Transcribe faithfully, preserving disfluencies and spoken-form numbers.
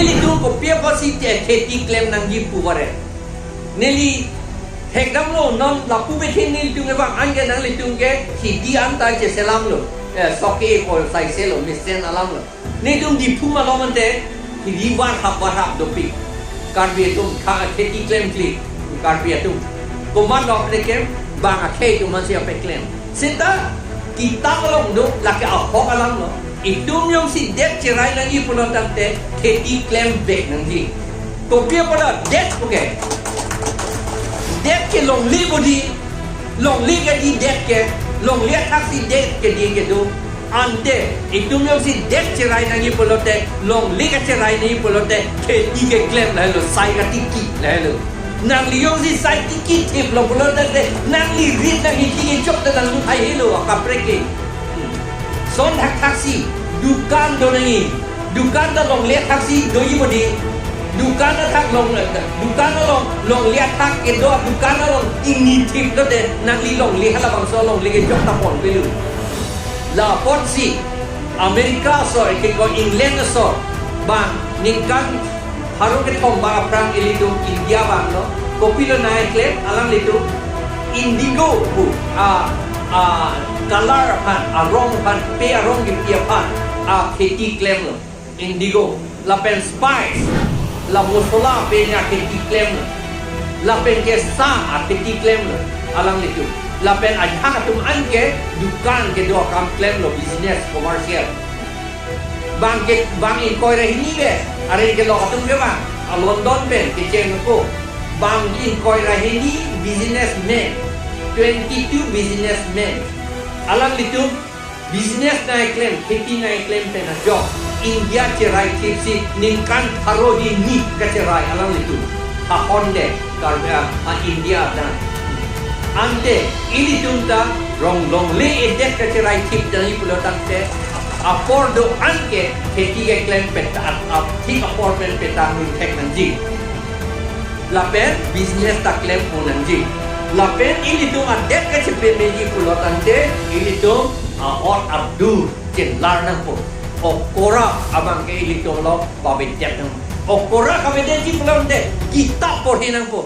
Nelitum kopi apotsi kheti klem nangji pu vare. Neli thekdamlo, non lapu bethin nelitum kevang anke nanglitum ke kheti anta cheselamlo. Eh, soke ko saiselo, mesen alamlo. Netum Diphu malom ante, kheti varhap varhap dopik. Karbi atum tha kheti klemkle, Karbi atum. Komat lo apleke, bang akhei atum ansi apeklem. Seta, kitab along do, lake ahok alamlo. Itum jongsi det cherai nangji pulo tangte, kheti klem vek nangji. Kopi apot det puke. Det ke longle bodi, longle kedi det ke, longle athaksi det kedi kedo. Ante, itum jongsi det cherai nangji pulote, longle kacherai nangji pulote, kheti keklem lahelo, sai katiki lahelo. Nangli jongsi sai tiki thiplo pulote, nangli rit nangli tiki chok te nanglu hai helo, kaprek ke. Hmm. Son thakthaksi, dukan do nangji. Dukan ta longle thaksi doji bodi. Dukan athak long, dukan along, longle athak kedo, dukan along ingni thiplote, nangli longle halabangso longle kejok ta ponpelo. La apotsi, America asor, eke ko England asor, bang, ningkan pharo kethom bang aphrang ilitum India vanglo, kopilo nangkeklem, alanglitum, indigo pu, a, a, color aphan, arong aphan, pe arong kipi aphan, akheti klemlo. Indigo, lapen spice, la mosola pen akheti klemlo, lapen ke sa akheti klemlo, alanglitum. Lapen ajahak atum anke dukan kedo akam klemlo, business, commercial. Bang ke, bang ingkoi ra hini ke, are kelok atum ke bang, a London pen kecheng ko. Bang ingkoi ra hini businessman, twenty-two businessmen. Alanglitum business nangkeklem, kheti nangkeklem pen ajok India cherai thipsi ningkan pharo hini kacherai alanglitum. Ha honde, Karbi a, a India dan. Ante, ilitum ta rong longle edet kacherai thip nangji pulo tangte, apor do-an ke kheti keklem peta, a, a, thik apor pen peta mun thek nangji. Lapen business ta klem un nangji. Lapen ilitum adet kachepemeji pulo tangte, ilitum a-ot adur chelar nangpo. Okora abang ke ilitum lo pavedet nang. Okora kavedetji pulo tangte, kitab porhi nangpo.